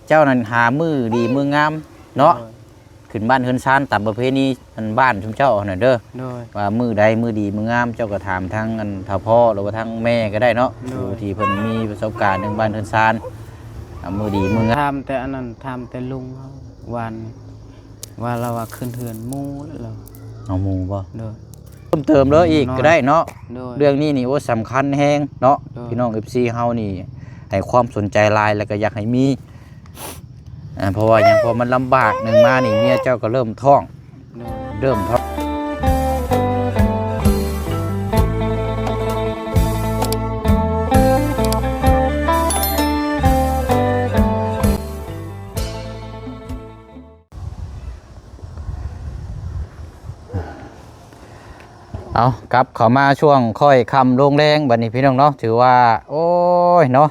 ເຈົ້ານັ້ນຫາມື້ດີມື້ງາມເນາະ ໂດຍ ຂຶ້ນບ້ານເຮືອນຊານຕາມປະເພນີອັນບ້ານຊຸມເຈົ້າຫັ້ນນະເດີ ໂດຍ ວ່າມື້ໃດມື້ດີມື້ງາມ ເຈົ້າກໍຖາມທາງອັນທ້າວພໍ່ ຫຼືວ່າທາງແມ່ກໍໄດ້ເນາະ ໂດຍ ຜູ້ທີ່ເພິ່ນມີປະສົບການເລື່ອງບ້ານເຮືອນຊານ ອ່າ ມື້ດີມື້ງາມ ຖາມແຕ່ອັນນັ້ນ ຖາມແຕ່ລຸງເຮົາວານນີ້ ວ່າລາວວ່າຂຶ້ນເຮືອນໝູ່ແລ້ວ ເອົາໝູ່ບໍ່? ໂດຍ ເພີ່ມເຕີມເລີຍອີກກໍໄດ້ເນາະ ໂດຍ ເລື່ອງນີ້ນີ້ ໂອ້ ສຳຄັນແຮງເນາະ ໂດຍ ພີ່ນ້ອງເອັຟຊີເຮົານີ້ໃຫ້ຄວາມສົນໃຈຫຼາຍ ແລ້ວກໍຢາກໃຫ້ມີ ອ່າ ເພາະວ່າຫຍັງ ເພາະມັນລຳບາກ ໜຶ່ງມານີ້ເມຍເຈົ້າກໍເລີ່ມທ້ອງ ໂດຍ ເລີ່ມທ້ອງ ເອົາ ກັບເຂົ້າມາຊ່ວງຄ້ອຍຄ່ຳລົງແລງ ບັດນີ້ພີ່ນ້ອງເນາະ ຖືວ່າ ໂອ້ຍເນາະ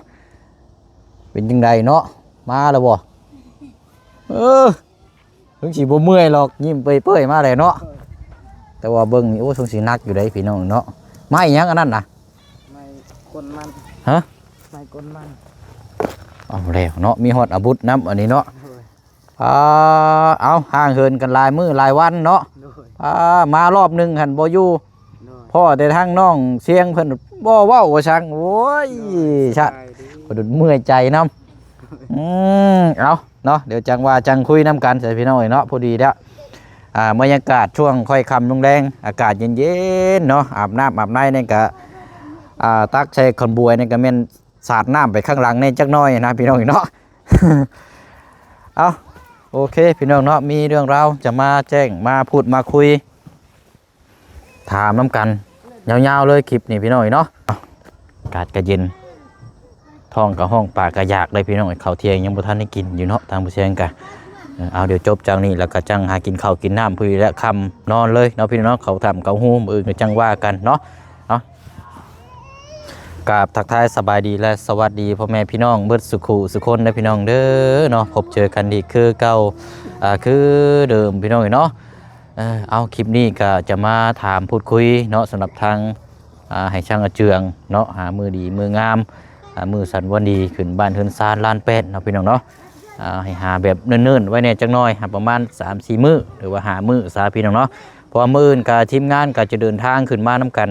ເປັນຈັ່ງໃດເນາະ ມາແລ້ວບໍ່? ເອີ ເພິ່ນຊິບໍ່ເມື່ອຍດອກ ຍິ້ມເປີຍໆມາແລ້ວເນາະ ແຕ່ວ່າເບິ່ງນີ້ ໂອ້ ຊົງຊິໜັກຢູ່ເດ້ພີ່ນ້ອງເນາະ ໄມ້ຫຍັງອັນນັ້ນນະ? ໄມ້ກົນມັນ ຮະ? ໄມ້ກົນມັນ ເອົາແລ້ວເນາະ ມີຮອດອາວຸດນຳອັນນີ້ເນາະ ໂດຍ ອ່າ ເອົາ ຫ່າງເຫີນກັນຫຼາຍມື້ຫຼາຍວັນເນາະ ໂດຍ ອ່າ ມາລອບໜຶ່ງຫັ້ນບໍ່ຢູ່ ໂດຍ ພໍ້ແຕ່ທາງນ້ອງຊຽງເພິ່ນບໍ່ເວົ້າວ່າສັງ ໂອ້ຍ ໂດຍ ຊະ ສະບາຍດີ ຂ້ອຍເມື່ອຍໃຈນຳ ອືມ ເອົາເນາະ ດຽວຈັ່ງວ່າຈັ່ງຄຸຍນຳກັນ ໃສ່ພີ່ນ້ອງເອີຍເນາະ ພໍດີແລ້ວ ອ່າ ບັນຍາກາດຊ່ວງຄ້ອຍຄ່ຳລົງແລງ ອາກາດເຢັນໆເນາະ ອາບນ້ຳອາບໃນນີ້ກະ ອ່າ ຕັກໃສ່ຂັນບວຍນີ້ກະແມ່ນ ສາດນ້ຳໄປຂ້າງຫຼັງແດ່ຈັກໜ້ອຍນະພີ່ນ້ອງເນາະ ເອົ້າ ໂອເຄພີ່ນ້ອງເນາະ ມີເລື່ອງລາວຈະມາແຈ້ງມາພູດມາຄຸຍ ຖາມນຳກັນຍາວໆເລີຍຄລິບນີ້ພີ່ນ້ອງເນາະ ເອົ້າ ອາກາດກະເຢັນ ທ້ອງກະຮ້ອງ ປາກະຢາກເລີຍພີ່ນ້ອງ ເຂົ້າທ່ຽງຍັງບໍ່ທັນໄດ້ກິນຢູ່ເນາະ ທາງຜູ້ແຊງກະ ເອີ ເອົາ ດຽວຈົບຈາກນີ້ແລ້ວກະຈັ່ງຫາກິນເຂົ້າກິນນ້ຳ ພໍດີແລ້ວຄ່ຳນອນເລີຍເນາະພີ່ນ້ອງເນາະ ເຂົ້າຖ້ຳເຂົ້າໂຮມ ມື້ອື່ນກະຈັ່ງວ່າກັນເນາະ ເນາະ ກາບທັກທາຍສະບາຍດີ ແລະ ສະຫວັດດີພໍ່ແມ່ພີ່ນ້ອງເບິດສຸຂູສຸຄົນເດີພີ່ນ້ອງເດີເນາະ ພົບເຈີກັນອີກຄືເກົ່າ ອ່າ ຄືເດີມພີ່ນ້ອງເອີຍເນາະ ເອົ້າ ເອົາ ຄລິບນີ້ກະຈະມາຖາມພູດຄຸຍເນາະ ສຳລັບທາງ ອ່າ ໃຫ້ຊ່າງອາເຈືອງເນາະ ຫາມື້ດີມື້ງາມ ອ່າ ມື້ສັນວັນດີ ຂຶ້ນບ້ານເຮືອນຊານລ້ານແປດເນາະພີ່ນ້ອງເນາະ ອ່າ ໃຫ້ຫາແບບເນີນໆໄວ້ແດ່ຈັກໜ້ອຍ ຫາປະມານສາມສີ່ມື້ ຫຼືວ່າຫ້າມື້ຊະພີ່ນ້ອງເນາະ ເພາະວ່າມື້ອື່ນກະທີມງານກະຈະເດີນທາງຂຶ້ນມານຳກັນ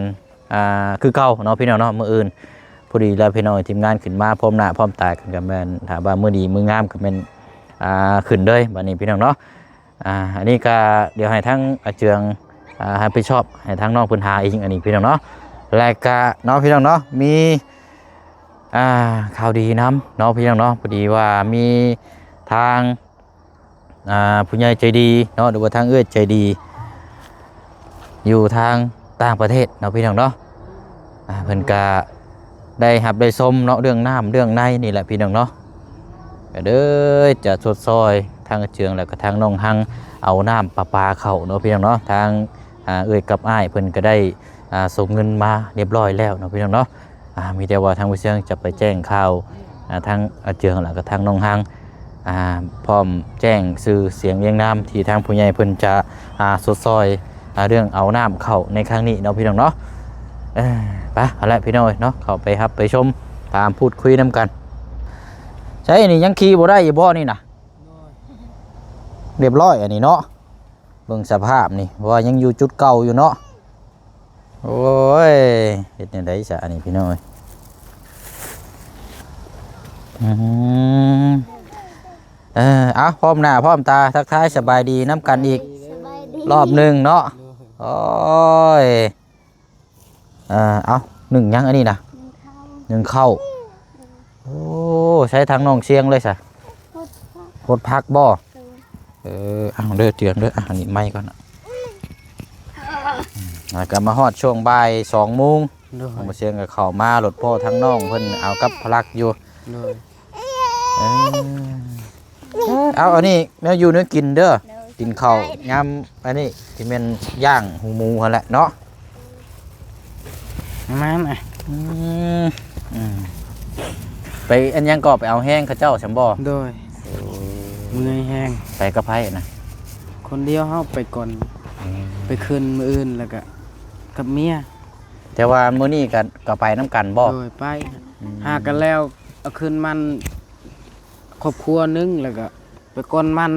ອ່າ ຄືເກົ່າເນາະພີ່ນ້ອງເນາະ ມື້ອື່ນ ພໍດີແລ້ວພີ່ນ້ອງ ທີມງານຂຶ້ນມາພ້ອມໜ້າພ້ອມຕາກັນ ກະແມ່ນ ຖ້າວ່າມື້ດີມື້ງາມກະແມ່ນ ອ່າ ຂຶ້ນເລີຍ ບາດນີ້ພີ່ນ້ອງເນາະ ອ່າ ອັນນີ້ກະດຽວໃຫ້ທາງອາເຈືອງ ອ່າ ຮັບຜິດຊອບ ໃຫ້ທາງນ້ອງເພິ່ນຫາເອງ ອັນນີ້ພີ່ນ້ອງເນາະ ແລະກະເນາະພີ່ນ້ອງເນາະ ມີ ອ່າ ຂ່າວດີນຳເນາະພີ່ນ້ອງເນາະ ພໍດີວ່າມີທາງ ອ່າ ຜູ້ໃຫຍ່ໃຈດີເນາະ ຫຼືວ່າທາງເອື້ອຍໃຈດີ ຢູ່ທາງຕ່າງປະເທດເນາະພີ່ນ້ອງເນາະ ອ່າ ເພິ່ນກະໄດ້ຮັບໄດ້ຊົມເນາະ ເລື່ອງນ້ຳເລື່ອງໃນນີ້ແຫຼະພີ່ນ້ອງເນາະ ກະເລີຍຈະຊົດຊ່ອຍທາງອາເຈືອງ ແລ້ວກະທາງນ້ອງຮັງ ເອົານ້ຳປະປາເຂົ້າເນາະພີ່ນ້ອງເນາະ ທາງ ອ່າ ເອື້ອຍກັບອ້າຍເພິ່ນກະໄດ້ ອ່າ ສົ່ງເງິນມາຮຽບຮ້ອຍແລ້ວເນາະພີ່ນ້ອງເນາະ ອ່າ ມີແຕ່ວ່າທາງຜູ້ເຊື່ອງຈະໄປແຈ້ງຂ່າວ ອ່າ ທາງອາເຈືອງ ແລ້ວກະທາງນ້ອງຮັງ ອ່າ ພ້ອມແຈ້ງຊື່ສຽງລຽງນາມ ທີ່ທາງຜູ້ໃຫຍ່ເພິ່ນຈະ ອ່າ ຊົດຊ່ອຍ ອ່າ ເລື່ອງເອົານ້ຳເຂົ້າໃນຄັ້ງນີ້ເນາະພີ່ນ້ອງເນາະ ເອີ ໄປ ເອົາລະພີ່ນ້ອງເນາະ ເຂົ້າໄປຮັບໄປຊົມ ຖາມພູດຄຸຍນຳກັນ ໃສນີ້ ຍັງຂີ່ບໍ່ໄດ້ຢູ່ບໍ່ນີ້ນະ? ໂດຍ ຮຽບຮ້ອຍອັນນີ້ເນາະ ເບິ່ງສະພາບນີ້ ວ່າຍັງຢູ່ຈຸດເກົ່າຢູ່ເນາະ ໂອ້ຍ ເຮັດແນວໃດຊະອັນນີ້ພີ່ນ້ອງເອີຍ ອືມ ເອີ ເອົາ ພ້ອມໜ້າພ້ອມຕາ ທັກທາຍສະບາຍດີນຳກັນອີກ ສະບາຍດີ ລອບໜຶ່ງເນາະ ໂດຍ ໂອ້ຍ ເອີ ເອົາ ໜຶ້ງຫຍັງອັນນີ້ນະ? ໜຶ້ງເຂົ້າ ໜຶ້ງເຂົ້າ ໂອ້ ໃຊ້ທາງນ້ອງຊຽງເລີຍຊະ ຫົດຜັກ ຫົດຜັກບໍ່? ໂດຍ ເອີ ເອົາເດີ ເຈືອງເດີ ອ່ະ ອັນນີ້ໄມ້ກ່ອນນະ ອືມ ແລ້ວກໍມາຮອດຊ່ວງບ່າຍສອງໂມງ ໂດຍ ນ້ອງຊຽງກໍເຂົ້າມາ ລົດພໍ່ທາງນ້ອງເພິ່ນເອົາກັບພະລັກຢູ່ ໂດຍ ເອີ ເອົາ ອັນນີ້ແນວຢູ່ແນວກິນເດີ ໂດຍ ກິນເຂົ້າຍາມ ອັນນີ້ຊິແມ່ນຍ່າງຫູໝູຫັ້ນແຫຼະເນາະ ປະມານ ອືມ ອືມ ໄປອັນຫຍັງກໍໄປເອົາແຮງເຂົາເຈົ້າຊັ້ນບໍ່? ໂດຍ ໂອ້ ເມື່ອຍແຮງ ໄປກັບໃຜນະ? ຄົນດຽວ ເຮົາໄປກ່ອນ ອືມ ໄປຄືນມື້ອື່ນ ແລ້ວກະກັບເມຍ ແຕ່ວ່າມື້ນີ້ກະ ກະໄປນຳກັນບໍ່? ໂດຍ ໄປ ອືມ ຫາກັນແລ້ວ ເອົາຄືນມັນ ໂຄ ຄອບຄົວໜຶ່ງ ແລ້ວກໍໄປກວນມັນ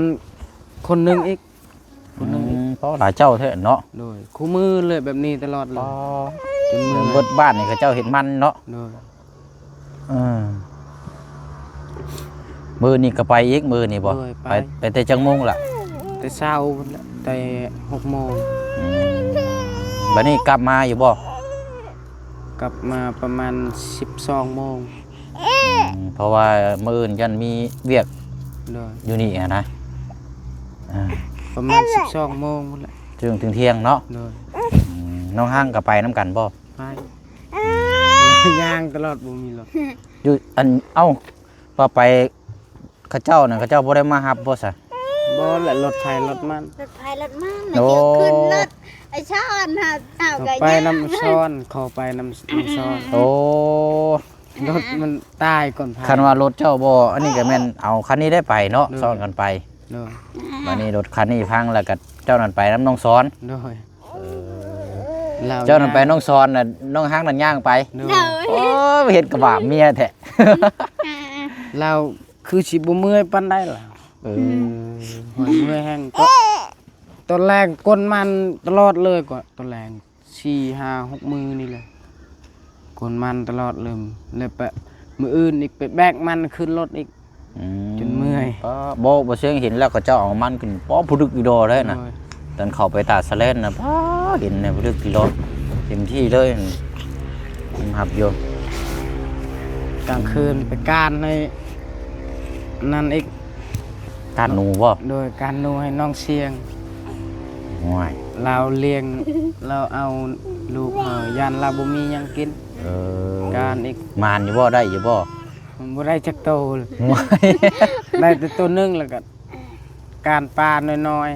ຄົນໜຶ່ງອີກ ຄົນໜຶ່ງອີກ. ອືມ ພໍຫຼາຍເຈົ້າແທ້ເນາະ. ໂດຍ ຄູ່ມື້ເລີຍ ແບບນີ້ຕະຫຼອດເລີຍ. ອໍ ຈົນເມື່ອຍ ເບິດບ້ານນີ້ເຂົາເຈົ້າເຮັດມັນເນາະ. ໂດຍ ເອີ ມື້ນີ້ກໍໄປອີກ ມື້ນີ້ບໍ່? ໂດຍ ໄປ ໄປ ໄປແຕ່ຈັກໂມງລະ? ແຕ່ເຊົ້າພຸ້ນແຫຼະ ແຕ່ຫົກໂມງ. ອືມ ບັດນີ້ກັບມາຢູ່ບໍ່? ກັບມາປະມານສິບສອງໂມງ. ອືມ ເພາະວ່າມື້ອື່ນຢ້ານມີວຽກ ໂດຍ ຢູ່ນີ້ຫັ້ນນະ. ອ່າ ປະມານສິບສອງໂມງພຸ້ນແຫຼະ ເຖິງ ເຖິງທ່ຽງເນາະ. ໂດຍ ອືມ ນ້ອງຮັງກໍໄປນຳກັນບໍ່? ໄປ ອືມ ຍ່າງຕະຫຼອດ ບໍ່ມີລົດ. ຢູ່ ອັນ ເອົ້າ ວ່າໄປ ເຂົາເຈົ້ານັ້ນ ເຂົາເຈົ້າບໍ່ໄດ້ມາຮັບບໍ່ຊະ? ບໍ່ແຫຼະ ລົດໃຜລົດມັນ ລົດໃຜລົດມັນ. ໂອ້ ມາເຈົ້າຂຶ້ນລົດໄອ້ຊອນຫາ ເຮົາກໍໄປນຳຊອນ ຂໍໄປນຳ ນຳຊອນ. ໂອ້ ລົດມັນຕາຍກ່ອນພາ. ຄັນວ່າລົດເຈົ້າບໍ່ ອັນນີ້ກໍແມ່ນເອົາຄັນນີ້ໄດ້ໄປເນາະ. ໂດຍ ຊ້ອນກັນໄປ. ໂດຍ ບັດນີ້ລົດຄັນນີ້ພັງ ແລ້ວກໍເຈົ້ານັ້ນໄປນຳນ້ອງຊອນ. ໂດຍ ເອີ ເຈົ້ານັ້ນໄປນ້ອງຊອນນະ ນ້ອງຮັງນັ້ນຍ່າງໄປ. ໂດຍ ໂອ້ຍ ເຮັດກະບາບເມຍແທ້. ລາວຄືຊິບໍ່ເມື່ອຍປານໃດລະ. ເອີ ໂອ້ຍ ເມື່ອຍແຮງ. ຕອນ ຕອນແລງກົນມັນຕະຫຼອດເລີຍ ກໍຕອນແລງສີ່ຫ້າຫົກມື້ນີ້ແຫຼະ ກົນມັນຕະຫຼອດເລີຍ ແລ້ວໄປມື້ອື່ນອີກ ໄປແບກມັນຂຶ້ນລົດອີກ. ອືມ ຈົນເມື່ອຍ. ປ້າ ບໍ່ ບໍ່ເຊີງເຫັນແລ້ວ ເຂົາເຈົ້າເອົາມັນຂຶ້ນ ປ້າ ຜູ້ດຶກອີ່ດໍໄດ້ນະ. ໂດຍ ຕອນເຂົ້າໄປຕາດສະແລນນະ ປ້າ ເຫັນແນວຜູ້ດຶກອີ່ດໍ ເຕັມທີ່ເລີຍ ຮັບຢູ່. ກາງຄືນໄປການໃຫ້ນັ້ນອີກ ການໜູບໍ່? ໂດຍ ການໜູໃຫ້ນ້ອງຊຽງ. ໂອ້ຍ ລາວລ້ຽງ ລາວເອົາລູກເຮົາ ຢ້ານລາວບໍ່ມີຫຍັງກິນ. ເອີ ການອີກ. ໝານຢູ່ບໍ່? ໄດ້ຢູ່ບໍ່? ມັນບໍ່ໄດ້ຈັກໂຕເລີຍ. ໂອ້ຍ ໄດ້ແຕ່ໂຕໜຶ່ງ ແລ້ວກໍການປານ້ອຍ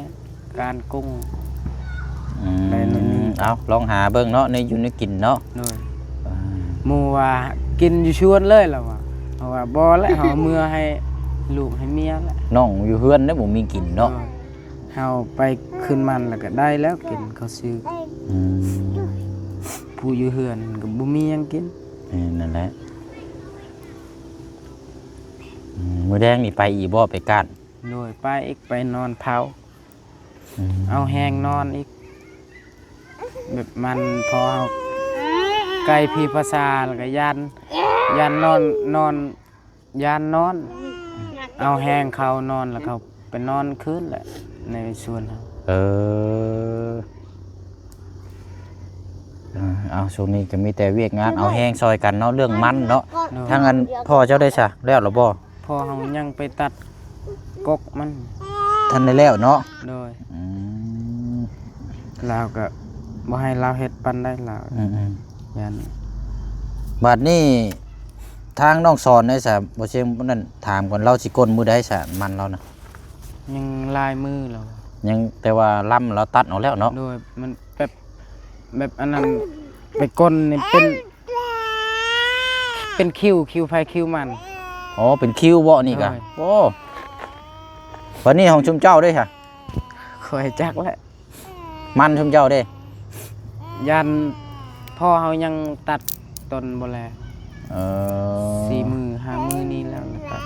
ໆ ການກຸ້ງ. ອືມ ໄດ້ໜ້ອຍໜຶ່ງ. ເອົາ ລອງຫາເບິ່ງເນາະ ແນວຢູ່ແນວກິນເນາະ. ໂດຍ ອ່າ ໝູ່ວ່າກິນຢູ່ສວນເລີຍ ລາວວ່າ ເຮົາວ່າບໍ່ແຫຼະ ເຮົາເມືອໃຫ້ລູກໃຫ້ເມຍແຫຼະ. ນ້ອງຢູ່ເຮືອນເດ້ ບໍ່ມີກິນເນາະ. ໂດຍ ເຮົາໄປຂຶ້ນມັນແລ້ວກໍໄດ້ແລ້ວ ກິນເຂົ້າຊື້. ອືມ ຜູ້ຢູ່ເຮືອນກໍບໍ່ມີຫຍັງກິນ. ແມ່ນນັ້ນແຫຼະ. ອືມ ມື້ແລງນີ້ໄປອີກບໍ່? ໄປການ. ໂດຍ ໄປອີກ ໄປນອນເຝົ້າ. ອືມ ເອົາແຮງນອນອີກ ແບບມັນພໍເຮົາ ໄກ່ຜີພາສາ ແລ້ວກໍຢ້ານ ຢ້ານນອນ ນອນ ຢ້ານນອນ ເອົາແຮງເຂົ້ານອນ ແລ້ວກໍໄປນອນຄືນແຫຼະ ໃນສວນເຮົາ. ເອີ ເອີ ເອົາ ຊ່ວງນີ້ກໍມີແຕ່ວຽກງານ ເອົາແຮງຊ່ອຍກັນເນາະ ເລື່ອງມັນເນາະ. ໂດຍ ທາງອັນພໍ່ເຈົ້າໄດ້ຊະ ແລ້ວລະບໍ່? ພໍ່ເຮົາຍັງໄປຕັດກົກມັນ ທັນໄດ້ແລ້ວເນາະ. ໂດຍ ອືມ ລາວກໍບໍ່ໃຫ້ລາວເຮັດປານໃດລາວ. ອືມໆ ຢ້ານ. ບັດນີ້ທາງນ້ອງສອນໄດ້ຊະ ບໍ່ເຊີງນັ້ນ ຖາມກ່ອນ ລາວຊິກົນມື້ໃດຊະ ມັນລາວນະ? ຍັງຫຼາຍມື້ແລ້ວ ຍັງ ແຕ່ວ່າລຳລາວຕັດອອກແລ້ວເນາະ. ໂດຍ ມັນແບບ ແບບອັນນັ້ນ ໄປກົນນີ້ເປັນ ເປັນຄິວ ຄິວໃຜຄິວມັນ. ອໍ ເປັນຄິວເບາະນີ້ກະ. ໂດຍ ໂອ້ ບັດນີ້ຂອງຊຸມເຈົ້າເດ້ຊະ? ຂ້ອຍຈັກແຫຼະ ມັນຊຸມເຈົ້າເດ້. ຢ້ານພໍ່ເຮົາຍັງຕັດຕົ້ນບໍ່ແລ. ເອີ ສີ່ມື້ຫ້າມື້ນີ້ແລ້ວ ແລ້ວກໍ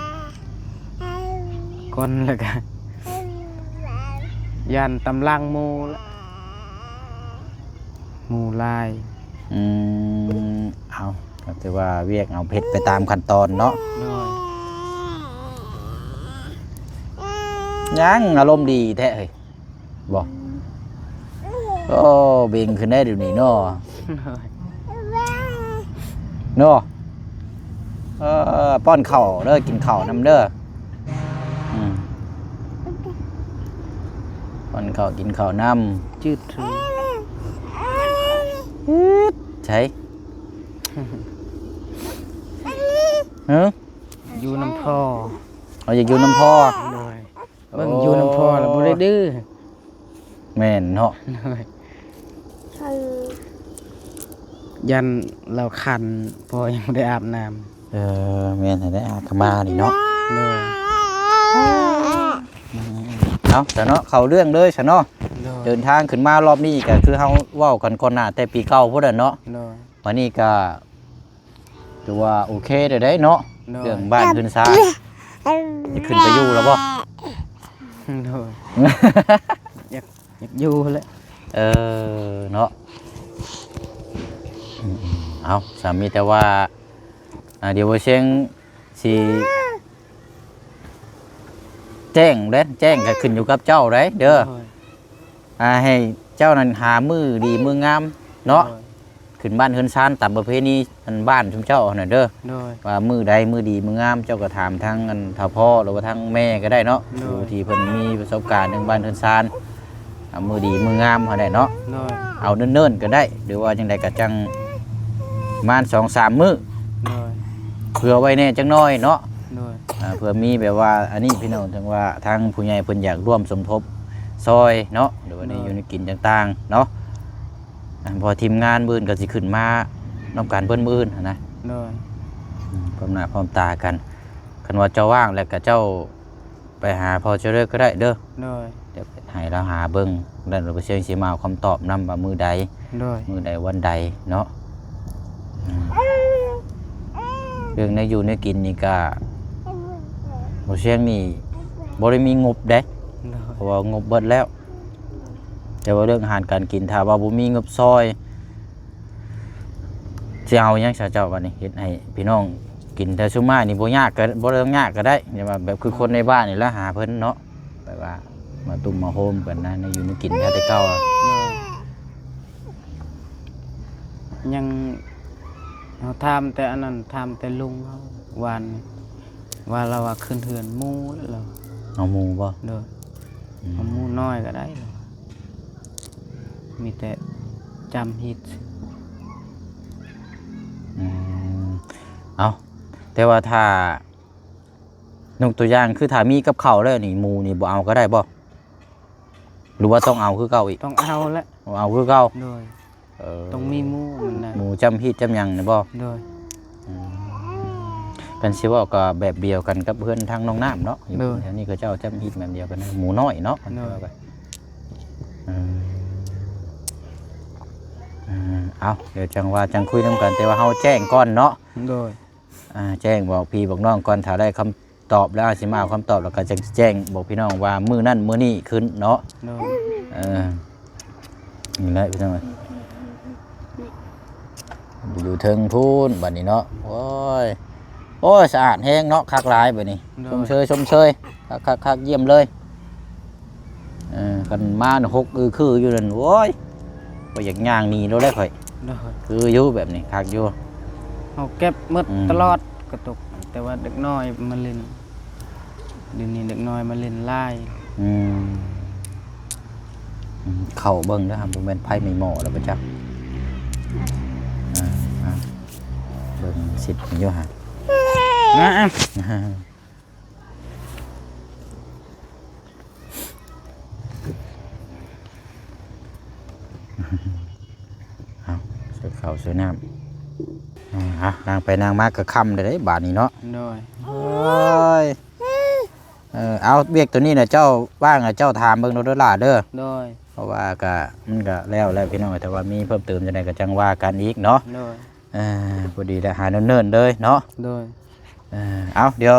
ກ່ອນ ແລ້ວກໍຢ້ານຕຳລັງໝູ່ແຫຼະ ໝູ່ຫຼາຍ. ອືມ ເອົາ ກໍຖືວ່າວຽກເຮົາເຮັດໄປຕາມຂັ້ນຕອນເນາະ. ໂດຍ ຍັງອາລົມດີແທ້ເຮີ້ຍ ບໍ່? ໂອ້ ເບັງຂຶ້ນໄດ້ດຽວນີ້ເນາະ ໂດຍ ເນາະ. ເອີ ປ້ອນເຂົ້າເດີ ກິນເຂົ້ານຳເດີ. ອືມ ປ້ອນເຂົ້າກິນເຂົ້ານຳ. ຈືດເທີ ໃສ? ເອີ ຢູ່ນຳພໍ່. ເອົາ ຢາກຢູ່ນຳພໍ່. ໂດຍ ເບິ່ງຢູ່ນຳພໍ່ລະບໍ່ໄດ້ດື້. ແມ່ນເນາະ ໂດຍ ຢ້ານລາວຄັນ ພໍ່ຍັງບໍ່ໄດ້ອາບນ້ຳ. ເອີ ແມ່ນແທ້ ອາດກະມານີ້ເນາະ. ໂດຍ ເອົາຊະເນາະ ເຂົ້າເລື່ອງເລີຍຊະເນາະ. ໂດຍ ເດີນທາງຂຶ້ນມາລອບນີ້ກະຄືເຮົາເວົ້າກັນກ່ອນໜ້າແຕ່ປີເກົ່າພຸ້ນແຫຼະເນາະ. ໂດຍ ວັນນີ້ກະ ຖືວ່າໂອເຄແລ້ວເດ້ເນາະ. ໂດຍ ເລື່ອງບ້ານເຮືອນຊານ ຢາກຂຶ້ນໄປຢູ່ແລ້ວບໍ່? ໂດຍ ຢາກ ຢາກຢູ່ແຫຼະ. ເອີ ເນາະ ເອົາ ສາມີແຕ່ວ່າ ອ່າ ດຽວບໍ່ຊຽງຊິແຈ້ງເດ້ ແຈ້ງກໍຂຶ້ນຢູ່ກັບເຈົ້າໄດ໋ເດີ. ໂດຍ ອ່າ ໃຫ້ເຈົ້ານັ້ນຫາມື້ດີມື້ງາມເນາະ ໂດຍ ຂຶ້ນບ້ານເຮືອນຊານຕາມປະເພນີອັນບ້ານຊຸມເຈົ້າຫັ້ນນະເດີ. ໂດຍ ວ່າມື້ໃດມື້ດີມື້ງາມ ເຈົ້າກໍຖາມທາງອັນທ້າວພໍ່ ຫຼືວ່າທາງແມ່ກໍໄດ້ເນາະ ໂດຍ ຜູ້ທີ່ເພິ່ນມີປະສົບການເລື່ອງບ້ານເຮືອນຊານ ອ່າ ມື້ດີມື້ງາມຫັ້ນແຫຼະເນາະ. ໂດຍ ເອົາເນີນໆກໍໄດ້ ຫຼືວ່າຈັ່ງໃດກໍຈັ່ງປະມານສອງສາມມື້ ໂດຍ ເຜື່ອໄວ້ແດ່ຈັກໜ້ອຍເນາະ. ໂດຍ ອ່າ ເພື່ອມີແບບວ່າອັນນີ້ພີ່ນ້ອງ ເຖິງວ່າທາງຜູ້ໃຫຍ່ເພິ່ນຢາກຮ່ວມສົມທົບຊ່ອຍເນາະ ຫຼືວ່າໃນ ໂດຍ ຢູ່ໃນກິນຕ່າງໆເນາະ. ອ່າ ເພາະວ່າທີມງານມື້ອື່ນກໍຊິຂຶ້ນມານຳກັນເບິດມື້ອື່ນຫັ້ນນະ. ໂດຍ ອືມ ພ້ອມໜ້າພ້ອມຕາກັນ. ຄັນວ່າເຈົ້າວ່າງແລ້ວກໍເຈົ້າໄປຫາພໍ່ເຈົ້າເລີຍກໍໄດ້ເດີ. ໂດຍ ດຽວໃຫ້ລາວຫາເບິ່ງ ແລ້ວລາວກໍຊິມາເອົາຄຳຕອບນຳວ່າມື້ໃດ ໂດຍ ມື້ໃດວັນໃດເນາະ. ອືມ ເລື່ອງແນວຢູ່ແນວກິນນີ້ກະ ບໍ່ຊຽງນີ້ບໍ່ໄດ້ມີງົບເດ້. ໂດຍ ເພາະວ່າງົບເບິດແລ້ວ ແຕ່ວ່າເລື່ອງອາຫານການກິນ ຖ້າວ່າບໍ່ມີງົບຊ່ອຍ ຊິເອົາຫຍັງຊະເຈົ້າບັດນີ້? ເຮັດໃຫ້ພີ່ນ້ອງກິນ ແຕ່ຊຸມມານີ້ບໍ່ຍາກກໍ ບໍ່ຕ້ອງຍາກກໍໄດ້ ແຕ່ວ່າແບບຄືຄົນໃນບ້ານນີ້ລະຫາເພິ່ນເນາະ ແບບວ່າມາຕຸ້ມມາໂຮມກັນນະ ໃນຢູ່ໃນກິນແທ້ແຕ່ເກົ່າ. ໂດຍ ຍັງ ເຮົາຖາມແຕ່ອັນນັ້ນ ຖາມແຕ່ລຸງເຮົາວານນີ້ ວ່າລາວວ່າຂຶ້ນເຮືອນໝູ່ແລ້ວ. ເອົາໝູ່ບໍ່? ໂດຍ ອືມ ເອົາໝູ່ນ້ອຍກໍໄດ້ ມີແຕ່ຈຳຮີດ. ອືມ ເອົາ ແຕ່ວ່າຖ້າ ຍົກຕົວຢ່າງຄືຖ້າມີກັບເຂົ້າແລ້ວນີ້ ໝູ່ນີ້ບໍ່ເອົາກໍໄດ້ບໍ່? ຫຼືວ່າຕ້ອງເອົາຄືເກົ່າອີກ? ຕ້ອງເອົາແຫຼະ. ເອົາຄືເກົ່າ. ໂດຍ ເອີ ຕ້ອງມີໝູ່ມັນນະ ໝູ່ຈຳຮີດຈຳຫຍັງນີ້ບໍ່? ໂດຍ ອືມ ຄັນຊິເວົ້າກໍແບບດຽວກັນກັບເຮືອນທາງນ້ອງນ້ຳເນາະ. ໂດຍ ຢູ່ແຖວນີ້ເຂົາເຈົ້າຈຳຮີດແບບດຽວກັນນະ ໝູ່ນ້ອຍເນາະ. ໂດຍ ອືມ ອືມ ເອົາ ດຽວຈັ່ງວ່າຈັ່ງຄຸຍນຳກັນ ແຕ່ວ່າເຮົາແຈ້ງກ່ອນເນາະ. ໂດຍ ອ່າ ແຈ້ງບອກພີ່ບອກນ້ອງກ່ອນ ຖ້າໄດ້ຄຳຕອບແລ້ວ ຊິມາເອົາຄຳຕອບ ແລ້ວກໍຈະແຈ້ງບອກພີ່ນ້ອງວ່າມື້ນັ້ນມື້ນີ້ຂຶ້ນເນາະ. ໂດຍ ເອີ ນີ້ແຫຼະພີ່ນ້ອງ ຢູ່ເທິງພຸ້ນບັດນີ້ເນາະ. ໂອ້ຍ ໂອ້ຍ ສະອາດແຮງເນາະ ຄັກຫຼາຍບັດນີ້. ໂດຍ ຊົມເຊີຍ ຊົມເຊີຍ ຄັກໆໆ ຢ້ຽມເລີຍ. ເອີ ຄັນມາຫົກອືຄືຢູ່ນັ້ນ ໂອ້ຍ ຂ້ອຍຢາກຍ່າງໜີໂລດແຫຼະຂ້ອຍ. ໂດຍ ຄືຢູ່ແບບນີ້ຄັກຢູ່ ເຮົາເກັບໝົດ ອືມ ຕະຫຼອດກະຕຸກ ແຕ່ວ່າເດັກນ້ອຍມາຫຼິ້ນ ດຽວນີ້ເດັກນ້ອຍມາຫຼິ້ນຫຼາຍ. ອືມ ອືມ ເຂົ້າເບິ່ງເດີ ບໍ່ແມ່ນໄຟໄໝ້ໝໍ້ແລ້ວບໍ່ຈັກ. ອ່າ ເບິ່ງສິດຢູ່ຫາ ເອົາ ໃສ່ເຂົ້າໃສ່ນ້ຳ. ອ່າ ນາງໄປນາງມາກໍຄ່ຳແລ້ວເດ້ບາດນີ້ເນາະ. ໂດຍ ໂອ້ຍ ເອີ ເອົາ ວຽກໂຕນີ້ນະ ເຈົ້າວ່າງນະ ເຈົ້າຖາມເບິ່ງໂລດເດີຫຼ້າເດີ. ໂດຍ ເພາະວ່າກະ ມັນກະແລ້ວແລ້ວພີ່ນ້ອງ ແຕ່ວ່າມີເພີ່ມເຕີມຈັ່ງໃດກໍຈັ່ງວ່າກັນອີກເນາະ. ໂດຍ ເອີ ພໍດີໄດ້ຫາເນີນໆເລີຍເນາະ. ໂດຍ ເອີ ເອົາ ດຽວ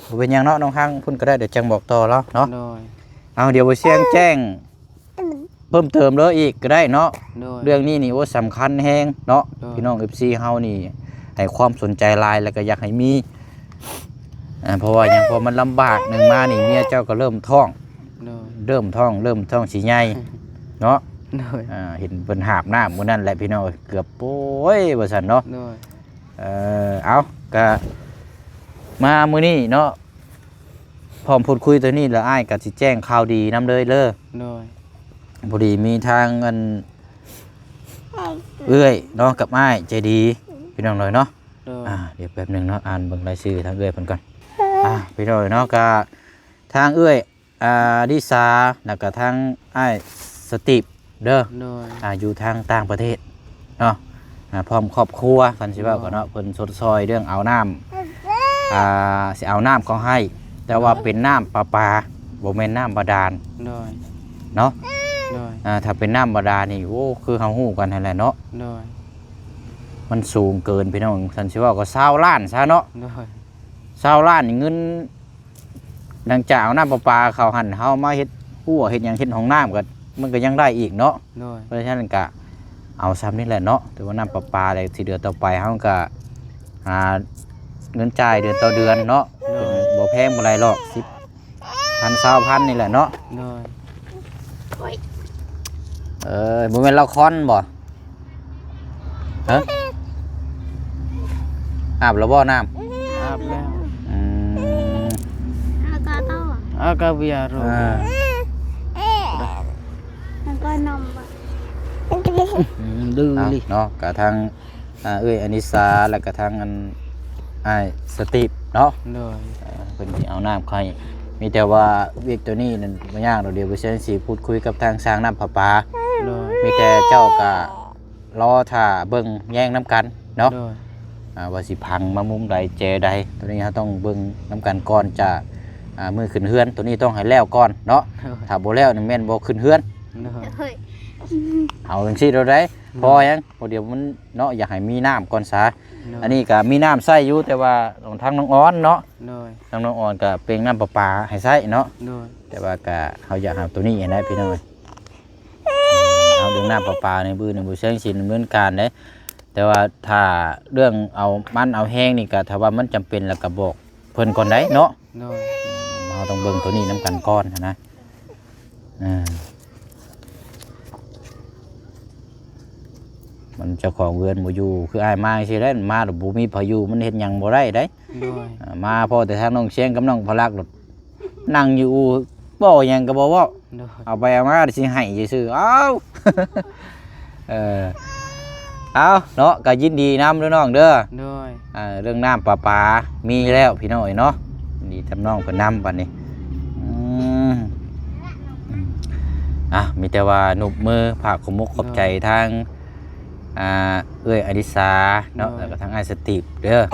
ບໍ່ເປັນຫຍັງເນາະ ນ້ອງທາງພຸ້ນກໍໄດ້ ດຽວຈັ່ງບອກຕໍ່ລາວເນາະ. ໂດຍ ເອົາ ດຽວບໍ່ຊຽງແຈ້ງເພີ່ມເຕີມເລີຍອີກກໍໄດ້ເນາະ. ໂດຍ ເລື່ອງນີ້ນີ້ ໂອ້ ສຳຄັນແຮງເນາະ. ໂດຍ ພີ່ນ້ອງເອັຟຊີເຮົານີ້ໃຫ້ຄວາມສົນໃຈຫຼາຍ ແລ້ວກໍຢາກໃຫ້ມີ ອ່າ ເພາະວ່າຫຍັງ ເພາະມັນລຳບາກ ໜຶ່ງມານີ້ເມຍເຈົ້າກໍເລີ່ມທ້ອງ. ໂດຍ ເລີ່ມທ້ອງ ເລີ່ມທ້ອງຊິໃຫຍ່ເນາະ. ໂດຍ ອ່າ ເຫັນເພິ່ນຫາບນ້ຳມື້ນັ້ນແຫຼະ ພີ່ນ້ອງເອີຍ ເກືອບໂອ້ຍວ່າຊັ້ນເນາະ. ໂດຍ ເອີ ເອົາ ກະມາມື້ນີ້ເນາະ ພ້ອມພູດຄຸຍໂຕນີ້ແລ້ວ ອ້າຍກະຊິແຈ້ງຂ່າວດີນຳເລີຍເດີ. ໂດຍ ພໍດີມີທາງອັນເອື້ອຍເນາະ ກັບອ້າຍໃຈດີ ພີ່ນ້ອງເອີຍເນາະ. ໂດຍ ອ່າ ດຽວແປັບໜຶ່ງເນາະ ອ່ານເບິ່ງລາຍຊື່ທາງເອື້ອຍເພິ່ນກ່ອນ. ອ່າ ພີ່ນ້ອງເອີຍເນາະ ກະທາງເອື້ອຍ ອ່າ ລິສາ ແລ້ວກະທາງອ້າຍສະຕິບເດີ. ໂດຍ ອ່າ ຢູ່ທາງຕ່າງປະເທດເນາະ ອ່າ ພ້ອມຄອບຄົວ ຄັນຊິເວົ້າກໍເນາະ. ໂດຍ ເພິ່ນຊົດຊ່ອຍເລື່ອງເອົານ້ຳ ອ່າ ຊິເອົານ້ຳເຂົາໃຫ້ ແຕ່ວ່າ ໂດຍ ເປັນນ້ຳປະປາ ບໍ່ແມ່ນນ້ຳບາດານ. ໂດຍ ເນາະ ໂດຍ ອ່າ ຖ້າເປັນນ້ຳບາດານນີ້ ໂອ້ ຄືເຮົາຮູ້ກັນຫັ້ນແຫຼະເນາະ. ໂດຍ ມັນສູງເກີນ ພີ່ນ້ອງ ຄັນຊິເວົ້າກໍຊາວລ້ານຊະເນາະ. ໂດຍ ຊາວລ້ານນີ້ເງິນ ຫຼັງຈາກເອົານ້ຳປະປາເຂົ້າຫັ້ນ ເຮົາມາເຮັດຮົ້ວເຮັດຫຍັງ ເຮັດຫ້ອງນ້ຳກໍ ມັນກໍຍັງໄດ້ອີກເນາະ. ໂດຍ ເພາະສະນັ້ນກໍເອົາຊ່ຳນີ້ແຫຼະເນາະ ຖືວ່ານ້ຳປະປາແລ້ວ ທີ່ເດືອນຕໍ່ໄປເຮົາກໍຫາເງິນຈ່າຍເດືອນຕໍ່ເດືອນເນາະ. ໂດຍ ເປັນ ບໍ່ແພງບໍ່ຫຼາຍຫຼອກ ສິບພັນ ຊາວພັນນີ້ແຫຼະເນາະ. ໂດຍ ເອີຍ ບໍ່ແມ່ນລາວຄອນບໍ່? ຮະ? ອາບແລ້ວບໍ່ນ້ຳ? ອາບແລ້ວ. ອືມ ອາກາເຕົ້າ ອາກາເວຍໂຣ ເອີ ແລ້ວກໍນົມບໍ່? ອືມ ດື້ ເອົາ ເນາະ ກະທາງ ອ່າ ເອື້ອຍອະນິສາ ແລ້ວກະທາງອັນ ອ້າຍສະຕິບເນາະ. ໂດຍ ເອີ ເພິ່ນຊິເອົານ້ຳໃຫ້ ມີແຕ່ວ່າວຽກໂຕນີ້ນັ້ນບໍ່ຍາກດອກ ດຽວບໍ່ແຊງຊິພູດຄຸຍກັບທາງຊ່າງນ້ຳປະປາ. ໂດຍ ມີແຕ່ເຈົ້າກະ ລໍຖ້າເບິ່ງແຍງນຳກັນເນາະ. ໂດຍ ອ່າ ວ່າຊິພັງມາມຸມໃດແຈໃດ ໂຕນີ້ເຮົາຕ້ອງເບິ່ງນຳກັນກ່ອນຈາກ ອ່າ ມື້ຂຶ້ນເຮືອນ ໂຕນີ້ຕ້ອງໃຫ້ແລ້ວກ່ອນເນາະ. ໂດຍ ຖ້າບໍ່ແລ້ວນີ້ແມ່ນບໍ່ຂຶ້ນເຮືອນ. ໂດຍ ເອົາຈັ່ງຊີ້ໂລດໃດ. ໂດຍ ພໍຫຍັງ ພໍດຽວມັນເນາະ ຢາກໃຫ້ມີນ້ຳກ່ອນຊະ. ໂດຍ ອັນນີ້ກະມີນ້ຳໃຊ້ຢູ່ ແຕ່ວ່າທາງນ້ອງອອນເນາະ. ໂດຍ ທາງນ້ອງອອນກະເປັ່ງນ້ຳປະປາໃຫ້ໃຊ້ເນາະ. ໂດຍ ແຕ່ວ່າກະເຮົາຢາກເອົາໂຕນີ້ຫັ້ນແຫຼະພີ່ນ້ອງ. ເອົາເລື່ອງນ້ຳປະປາໃນມື້ນີ້ບໍ່ແຊງຊິດຳເນີນການເດ້ ແຕ່ວ່າຖ້າເລື່ອງເອົາມັນເອົາແຮງນີ້ ກໍຖ້າວ່າມັນຈຳເປັນແລ້ວກໍບອກເພິ່ນກ່ອນໄດ້ເນາະ. ໂດຍ ເຮົາຕ້ອງເບິ່ງໂຕນີ້ນຳກັນກ່ອນຫັ້ນນະ. ເອີ ມັນເຈົ້າຂອງເຮືອນບໍ່ຢູ່ ຄືອ້າຍມາຈັ່ງຊີ້ແຫຼະ ມາແລ້ວບໍ່ມີໃຜຢູ່ ມັນເຮັດຫຍັງບໍ່ໄດ້ເດ້. ໂດຍ ອ່າ ມາພໍ້ແຕ່ທາງນ້ອງແຊງກັບນ້ອງພະລັກໂລດ ນັ່ງຢູ່ອູ່ ເວົ້າຫຍັງກໍບໍ່ເວົ້າ. ໂດຍ ເອົາໄປເອົາມາຊິໃຫ້ຊື່ໆ. ອ້າວ ເອີ ເອົາເນາະ ກໍຍິນດີນຳເດີນ້ອງເດີ. ໂດຍ ເອີ ເລື່ອງນ້ຳປະປາມີແລ້ວພີ່ນ້ອງເອີຍເນາະ ດີນຳນ້ອງເພິ່ນນຳບັດນີ້. ອືມ ອ່າ ມີແຕ່ວ່ານົບມືພາກຂອບອົກຂອບໃຈ ໂດຍ ທາງ ອ່າ ເອື້ອຍອະລິສາເນາະ ໂດຍ ແລ້ວກໍທັງອ້າຍສະຕິບເດີ. ໂດຍ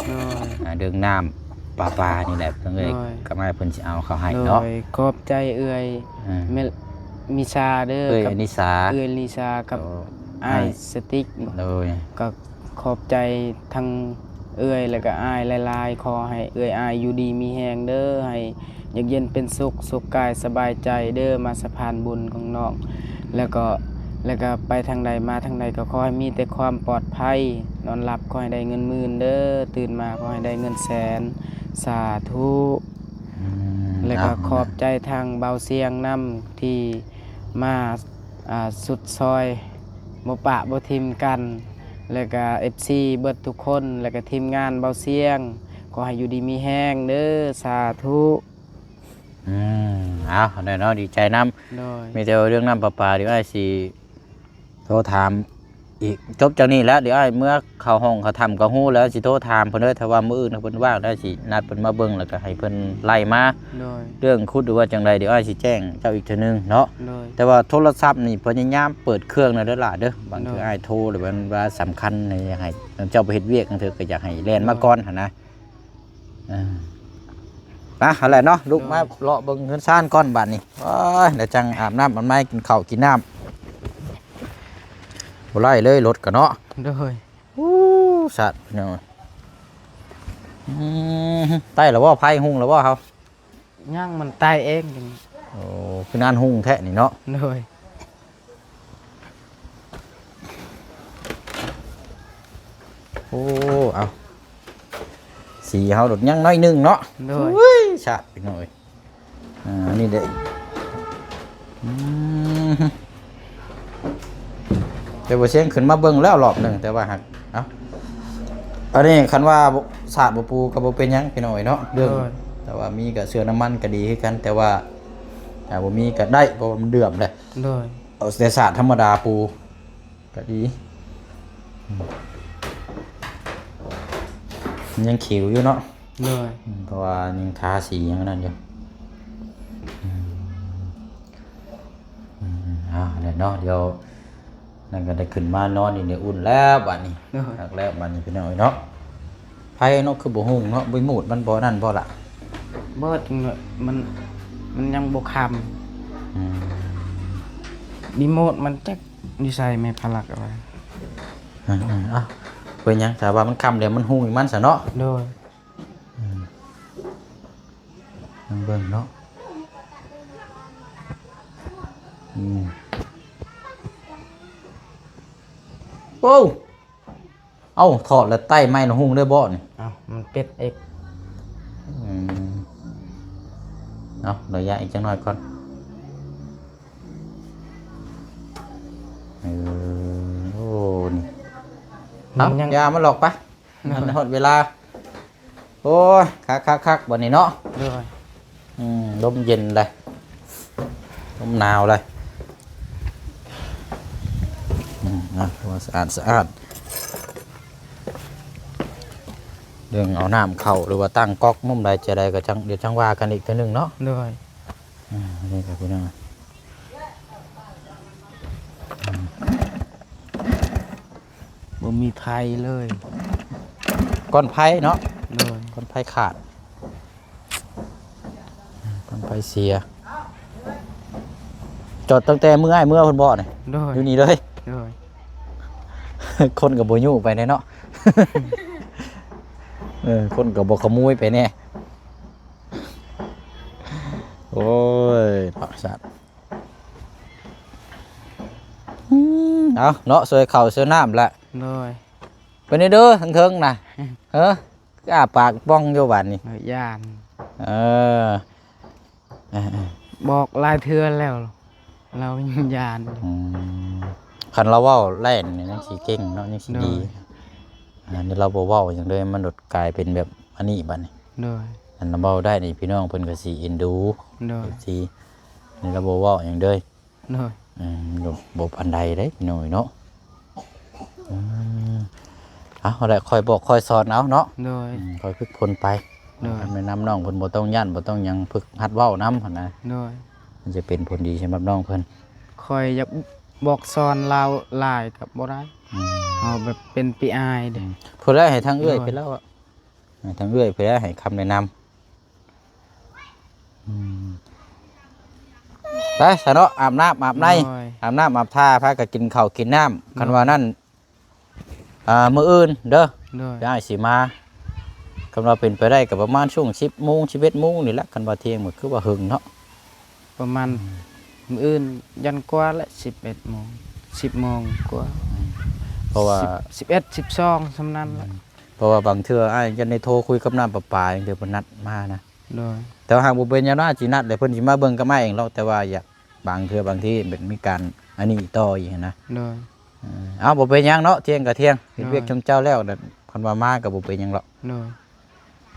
ອ່າ ເລື່ອງນ້ຳປະປານີ້ແຫຼະ ເພິ່ນເອີຍ ໂດຍ ກໍມາເພິ່ນຊິເອົາເຂົ້າໃຫ້ເນາະ. ໂດຍ ຂອບໃຈເອື້ອຍ ອ່າ ແມ່ນ ມິຊາເດີ ເອື້ອຍອະນິສາ ເອື້ອຍລິສາກັບ ໂອ້ ອ້າຍ ອ້າຍສະຕິກ. ໂດຍ ກໍຂອບໃຈທັງເອື້ອຍ ແລ້ວກໍອ້າຍຫຼາຍໆ ຂໍໃຫ້ເອື້ອຍອ້າຍຢູ່ດີມີແຮງເດີ ໃຫ້ ຢາກເຢັນເປັນສຸກ ສຸກກາຍສະບາຍໃຈເດີ ມາສະພານບຸນຂອງນ້ອງ ແລ້ວກໍ ແລ້ວກໍໄປທາງໃດມາທາງໃດ ກໍຂໍໃຫ້ມີແຕ່ຄວາມປອດໄພ ນອນຫຼັບຂໍໃຫ້ໄດ້ເງິນໝື່ນເດີ ຕື່ນມາຂໍໃຫ້ໄດ້ເງິນແສນ ສາທຸ. ອືມ ແລ້ວກໍ ເອົາ ຂອບໃຈທາງບ່າວຊຽງນຳ ທີ່ມາ ອ່າ ຊຸດຊ່ອຍ ບໍ່ປະບໍ່ຖິ້ມກັນ ແລ້ວກໍເອັຟຊີເບິດທຸກຄົນ ແລ້ວກໍທີມງານບ່າວຊຽງ ຂໍໃຫ້ຢູ່ດີມີແຮງເດີ ສາທຸ. ອືມ ເອົາ ແນ່ເນາະ ດີໃຈນຳ. ໂດຍ ມີແຕ່ວ່າເລື່ອງນ້ຳປະປາ ດຽວອ້າຍຊິໂທຖາມອີກ ຈົບຈາກນີ້ແລ້ວ ດຽວອ້າຍເມືອເຂົ້າຫ້ອງເຂົ້າຖ້ຳກໍຮູ້ແລ້ວ ຊິໂທຖາມເພິ່ນເດີ ຖ້າວ່າມື້ອື່ນເພິ່ນວ່າງ ດຽວອ້າຍຊິນັດເພິ່ນມາເບິ່ງ ແລ້ວກໍໃຫ້ເພິ່ນໄລ່ມາ. ໂດຍ ເລື່ອງຂຸດຫຼືວ່າຈັ່ງໃດ ດຽວອ້າຍຊິແຈ້ງເຈົ້າອີກເທື່ອໜຶ່ງເນາະ. ໂດຍ ແຕ່ວ່າໂທລະສັບນີ້ ພະຍາຍາມເປີດເຄື່ອງແດ່ເດີຫຼ້າເດີ ບາງເທື່ອ ໂດຍ ອ້າຍໂທ ຫຼືວ່າມັນວ່າສຳຄັນ ໃຫ້ ໃຫ້ເຈົ້າໄປເຮັດວຽກ ບາງເທື່ອກໍຢາກໃຫ້ແລ່ນມາ ໂດຍ ກ່ອນຫັ້ນນະ. ອ່າ ມາຫັ້ນແຫຼະເນາະ ລຸກ ໂດຍ ມາເລາະເບິ່ງເຮືອນຊານກ່ອນບາດນີ້. ໂອ້ຍ ແລ້ວຈັ່ງອາບນ້ຳອາບໃໝ ກິນເຂົ້າກິນນ້ຳ ບໍ່ໄລ່ເລີຍລົດກະເນາະ. ໂດຍ ໂອ້ ສາດພີ່ນ້ອງ. ອືມ ໄຕ້ແລ້ວບໍ່ ໄຟຮຸ່ງແລ້ວບໍ່ເຮົາ? ຍັງ ມັນໄຕ້ເອງ. ໂອ້ ຄືນານຮຸ່ງແທ້ນີ້ເນາະ. ໂດຍ ໂອ້ ເອົາ ສີເຮົາໂດດຍັງໜ້ອຍໜຶ່ງເນາະ. ໂດຍ ໂອ້ຍ ສາດພີ່ນ້ອງເອີຍ. ອ່າ ນີ້ເດ້ ອືມ ແຕ່ບໍ່ຊຽງຂຶ້ນມາເບິ່ງແລ້ວລອບໜຶ່ງ ແຕ່ວ່າຫາກ ເອົ້າ ອັນນີ້ຄັນວ່າສາດບໍ່ປູກໍບໍ່ເປັນຫຍັງພີ່ນ້ອງເອີຍເນາະ ເລື່ອງ ໂດຍ ແຕ່ວ່າມີກໍເຊື້ອນ້ຳມັນກໍດີຄືກັນ ແຕ່ວ່າ ອ່າ ບໍ່ມີກໍໄດ້ ເພາະວ່າມັນເດືອມແຫຼະ. ໂດຍ ເອົາແຕ່ສາດທຳມະດາປູ ກໍດີ ອືມ ມັນຍັງຂິວຢູ່ເນາະ. ໂດຍ ອືມ ເພາະວ່າຍັງທາສີຫຍັງນັ້ນຢູ່. ອືມ ອືມ ເອົາແຫຼະເນາະ ດຽວນັ້ນກໍໄດ້ຂຶ້ນມານອນຢູ່ໃນອຸ່ນແລ້ວບາດນີ້. ໂດຍ ຄັກແລ້ວບາດນີ້ພີ່ນ້ອງເອີຍເນາະ. ໄຟເນາະ ຄືບໍ່ຮຸ່ງເນາະ ຣີໂມດມັນບໍ່ນັ້ນບໍ່ລະ? ບໍ່ ມັນ ມັນຍັງບໍ່ຄ່ຳ. ອືມ ຣີໂມດມັນຈັກຢູ່ໃສແມ່ພະລັກວ່າ. ອືມໆ ເອົ້າ ເປັນຫຍັງ ຖ້າວ່າມັນຄ່ຳແລ້ວມັນຮຸ່ງອີກມັນຊະເນາະ. ໂດຍ ອືມ ເບິ່ງເນາະ ອືມ ໂອ້ ເອົ້າ ຖອດແລ້ວໄຕ້ໄມ້ລະຫຸ່ງເລີຍບໍ່ນີ້? ເອົ້າ ມັນປິດອີກ. ອືມ ເອົາ ໄລຍະອີກຈັກໜ້ອຍກ່ອນ. ເອີ ໂອ້ ນີ້ ເອົາ ຍັງ ຢ່າມາຫຼອກໄປ ມັນຮອດເວລາ. ໂອ້ຍ ຄັກໆໆ ບັດນີ້ເນາະ. ໂດຍ. ອືມ ລົມເຢັນເລີຍ ລົມໜາວເລີຍ. ອືມ ອ່ະ ວ່າສະອາດ ສະອາດ ເລື່ອງເອົານ້ຳເຂົ້າ ຫຼືວ່າຕັ້ງກັອກມຸມໃດຈະໃດກໍຈັ່ງ ດຽວຈັ່ງວ່າກັນອີກເທື່ອໜຶ່ງເນາະ. ໂດຍ. ອ່າ ນີ້ກໍພີ່ນ້ອງ ບໍ່ມີໄຟເລີຍ ກ້ອນໄຟເນາະ. ໂດຍ. ກ້ອນໄຟຂາດ ກ້ອນໄຟເສຍ. ຈອດຕັ້ງແຕ່ມື້ອ້າຍເມືອພຸ້ນບໍ່ນີ້? ໂດຍ. ຢູ່ນີ້ເລີຍ? ໂດຍ. ຄົນກໍບໍ່ຍູ້ໄປແດ່ເນາະ. ເອີ ຄົນກໍບໍ່ຂະໂມຍໄປແດ່. ໂອ້ຍ ປະສາດ. ອືມ ເອົາເນາະ ຊ່ວຍເຂົ້າຊ່ວຍນ້ຳລະ. ໂດຍ. ເປັນໄດເດີ ເທິງໆນະ? ເອີ ຄືອ້າປາກປ່ອງຢູ່ບາດນີ້? ເອີ ຢ້ານ. ເອີ ເອີໆ ບອກຫຼາຍເທື່ອແລ້ວ ລາວຍັງຢ້ານຢູ່. ອືມ ຄັນລາວເວົ້າແລ່ນນີ້ຍັງຊິເກັ່ງເນາະ ຍັງຊິດີ. ໂດຍ. ອັນນີ້ລາວບໍ່ເວົ້າຫຍັງເລີຍ ມັນໂດດກາຍເປັນແບບອັນນີ້ບາດນີ້. ໂດຍ. ອັນລາວເວົ້າໄດ້ນີ້ ພີ່ນ້ອງເພິ່ນກໍຊິເອັນດູ. ໂດຍ. ເອັຟຊີ ນີ້ລາວບໍ່ເວົ້າຫຍັງເລີຍ. ໂດຍ. ອືມ ບໍ່ ບໍ່ປານໃດເດ້ພີ່ນ້ອງເອີຍເນາະ. ອືມ ເອົາແຫຼະ ຄ່ອຍບອກຄ່ອຍສອນເອົາເນາະ. ໂດຍ. ອືມ ຄ່ອຍຝຶກຝົນໄປ. ໂດຍ. ແນະນຳນ້ອງເພິ່ນ ບໍ່ຕ້ອງຢ້ານ ບໍ່ຕ້ອງຫຍັງ ຝຶກຫັດເວົ້ານຳຫັ້ນນະ. ໂດຍ. ມັນຈະເປັນຜົນດີສຳລັບນ້ອງເພິ່ນ. ຂ້ອຍຢາກບອກສອນລາວຫຼາຍກໍບໍ່ໄດ້. ອືມ ເຮົາແບບເປັນຂີ້ອາຍເດ້. ອືມ ຜູ້ໃດໃຫ້ທາງເອື້ອຍ ໂດຍ ໄປລາວ ໃຫ້ທາງເອື້ອຍເພິ່ນໃຫ້ຄຳແນະນຳ. ອືມ ໄປຊະເນາະ ອາບນ້ຳອາບໃນ. ໂດຍ. ອາບນ້ຳອາບທ່າ ພາກັນກິນເຂົ້າກິນນ້ຳ. ໂດຍ. ຄັນວ່ານັ້ນ ອ່າ ມື້ອື່ນເດີ. ໂດຍ. ດຽວອ້າຍຊິມາ ຄັນວ່າເປັນໄປໄດ້ກໍປະມານຊ່ວງສິບໂມງ ສິບເອັດໂມງນີ້ແຫຼະ. ຄັນວ່າທ່ຽງມັນຄືວ່າເຫິງເນາະ. ປະມານ ອືມ ມື້ອື່ນຢັນກວ່າແຫຼະ ສິບເອັດໂມງ ສິບໂມງກວ່າ. ອືມ ເພາະວ່າ ສິບ ສິບເອັດ ສິບສອງ ສ່ຳນັ້ນແຫຼະ. ອືມ ເພາະວ່າບາງເທື່ອອ້າຍຍັງໄດ້ໂທຄຸຍກັບນ້ຳປະປາ ບາງເທື່ອເພິ່ນນັດມານະ. ໂດຍ. ແຕ່ວ່າຫາກບໍ່ເປັນຫຍັງເນາະ ອາດຊິນັດແລ້ວເພິ່ນຊິມາເບິ່ງກັບອ້າຍເອງດອກ ແຕ່ວ່າຢາກ ບາງເທື່ອບາງທີມັນມີການອັນນີ້ຕໍ່ອີກຫັ້ນນະ. ໂດຍ. ເອີ ເອົາ ບໍ່ເປັນຫຍັງເນາະ ທ່ຽງກໍທ່ຽງ ເຮັດວຽກ ໂດຍ ຂອງເຈົ້າແລ້ວ ຄັນວ່າມາກໍບໍ່ເປັນຫຍັງດອກ. ໂດຍ.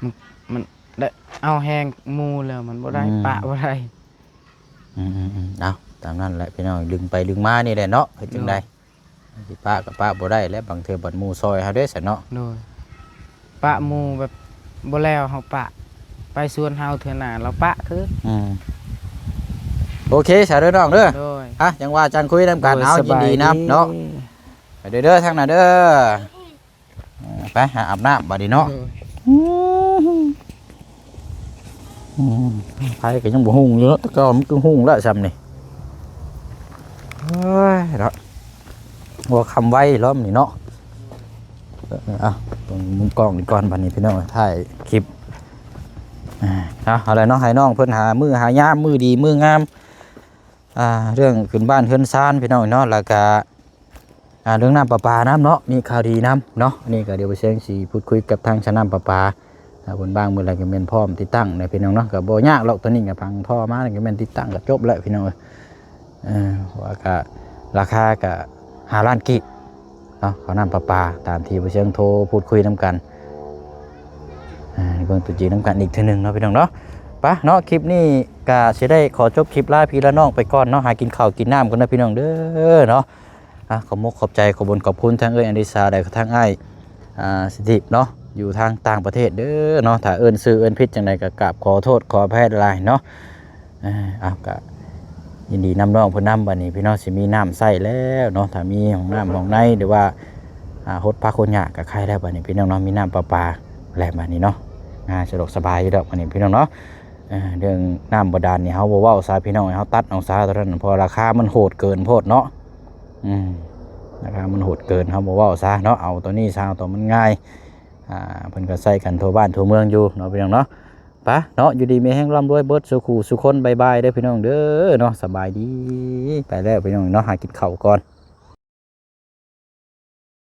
ມັນ ມັນໄດ້ເອົາແຮງໝູ່ແລ້ວ ມັນບໍ່ໄດ້ ອືມ ປະບໍ່ໄດ້. ອືມໆໆ ເອົາ ຕາມນັ້ນແຫຼະພີ່ນ້ອງ ດຶງໄປດຶງມານີ້ແຫຼະເນາະ ເຮັດຈັ່ງໃດ? ໂດຍ. ຊິປະກໍປະບໍ່ໄດ້ແຫຼະ ບາງເທື່ອບັດໝູ່ຊ່ອຍເຮົາເດ້ຊັ້ນເນາະ. ໂດຍ. ປະໝູ່ແບບບໍ່ແລ້ວເຮົາປະ ໄປຊວນເຮົາເທື່ອໜ້າລາວປະຄືນ. ອືມ ໂອເຄຊະເດີນ້ອງເດີ. ໂດຍ. ອ່ະ ຈັ່ງວ່າຈັ່ງຄຸຍນຳກັນ. ໂດຍ. ເອົາ ສະບາຍດີ ຍິນດີນຳເນາະ. ໄປເດີ ເດີທາງໜ້າເດີ. ເອີ ໄປຫາອາບນ້ຳບາດນີ້ເນາະ. ໂດຍ. ອືມ ອືມ ໄຟກໍຍັງບໍ່ຮຸ່ງຢູ່ເນາະ ແຕ່ເກົ່າມັນຄືຮຸ່ງແລ້ວຊ່ຳນີ້. ໂອ້ຍເນາະ ຫົວຄ່ຳໄວລ້ອມນີ້ເນາະ. ເອີ ເອົາ ເບິ່ງມຸມກ້ອງນີ້ກ່ອນ ບາດນີ້ພີ່ນ້ອງ ຖ່າຍຄລິບ. ອ່າ ເອົາ ເອົາແຫຼະເນາະ ໃຫ້ນ້ອງເພິ່ນຫາມື້ຫາຍາມ ມື້ດີມື້ງາມ ອ່າ ເລື່ອງຂຶ້ນບ້ານເຮືອນຊານພີ່ນ້ອງເນາະ ແລ້ວກະ ອ່າ ເລື່ອງນ້ຳປະປານຳເນາະ ມີຂ່າວດີນຳເນາະ. ອັນນີ້ກໍດຽວບໍ່ແຊງຊິພູດຄຸຍກັບທາງຊາວນ້ຳປະປາ ຖ້າເພິ່ນວ່າງມື້ໃດກໍແມ່ນພ້ອມຕິດຕັ້ງແຫຼະພີ່ນ້ອງເນາະ. ກໍບໍ່ຍາກດອກ ໂຕນີ້ກໍພັງທໍ່ມາກໍແມ່ນຕິດຕັ້ງກໍຈົບແລ້ວພີ່ນ້ອງເອີຍ. ເອີ ວ່າກໍລາຄາກໍຫ້າລ້ານກີບເນາະ ເຂົ້ານ້ຳປະປາ ຕາມທີ່ບໍ່ເຊີງໂທພູດຄຸຍນຳກັນ. ອ່າ ເບິ່ງຕົວຈິງນຳກັນອີກເທື່ອໜຶ່ງເນາະພີ່ນ້ອງເນາະ. ປະເນາະ ຄລິບນີ້ກໍຊິໄດ້ຂໍຈົບຄລິບລາພີ່ລານ້ອງໄປກ່ອນເນາະ ຫາກິນເຂົ້າກິນນ້ຳກ່ອນເນາະພີ່ນ້ອງເດີເນາະ. ອ່າ ຂອບມົກຂອບໃຈ ຂອບບຸນຂອບຄຸນທາງເອື້ອຍອະລິສາ ແລະ ທາງອ້າຍ ອ່າ ສະຕິບເນາະ ຢູ່ທາງຕ່າງປະເທດເດີເນາະ. ຖ້າເອີ້ນຊື່ເອີ້ນຜິດຈັ່ງໃດກໍກາບຂໍໂທດຂໍອະໄພຫຼາຍເນາະ. ເອີ ເອົາ ກະຍິນດີນຳນ້ອງເພິ່ນນຳ ບັດນີ້ພີ່ນ້ອງຊິມີນ້ຳໃຊ້ແລ້ວເນາະ. ຖ້າມີຫ້ອງນ້ຳຫ້ອງໃນ ຫຼືວ່າ ອ່າ ຫົດຜັກຫົດຫຍ້າກໍໄຄແລ້ວ ບັດນີ້ພີ່ນ້ອງເນາະ ມີນ້ຳປະປາແລ້ວບັດນີ້ເນາະ. ອ່າ ສະດວກສະບາຍຢູ່ດອກບັດນີ້ພີ່ນ້ອງເນາະ. ເອີ ເລື່ອງນ້ຳບາດານນີ້ເຮົາບໍ່ເວົ້າຊະພີ່ນ້ອງ ເຮົາຕັດເອົາຊະຕົວນັ້ນ ເພາະວ່າລາຄາມັນໂຫດເກີນໂພດເນາະ. ອືມ ລາຄາມັນໂຫດເກີນ ເຮົາບໍ່ເວົ້າຊະເນາະ ເອົາຕົວນີ້ຊະ ເອົາຕົວມັນງ່າຍ. ອ່າ ເພິ່ນກໍໃຊ້ກັນທົ່ວບ້ານທົ່ວເມືອງຢູ່ເນາະ ພີ່ນ້ອງເນາະ. ປະເນາະ ຢູ່ດີມີແຮງ ລ່ຳລວຍເບິດສູ່ຄູ່ສູ່ຄົນ ບາຍບາຍເດີພີ່ນ້ອງເດີເນາະ ສະບາຍດີ ໄປແລ້ວພີ່ນ້ອງເນາະ ຫາກິນເຂົ້າກ່ອນ.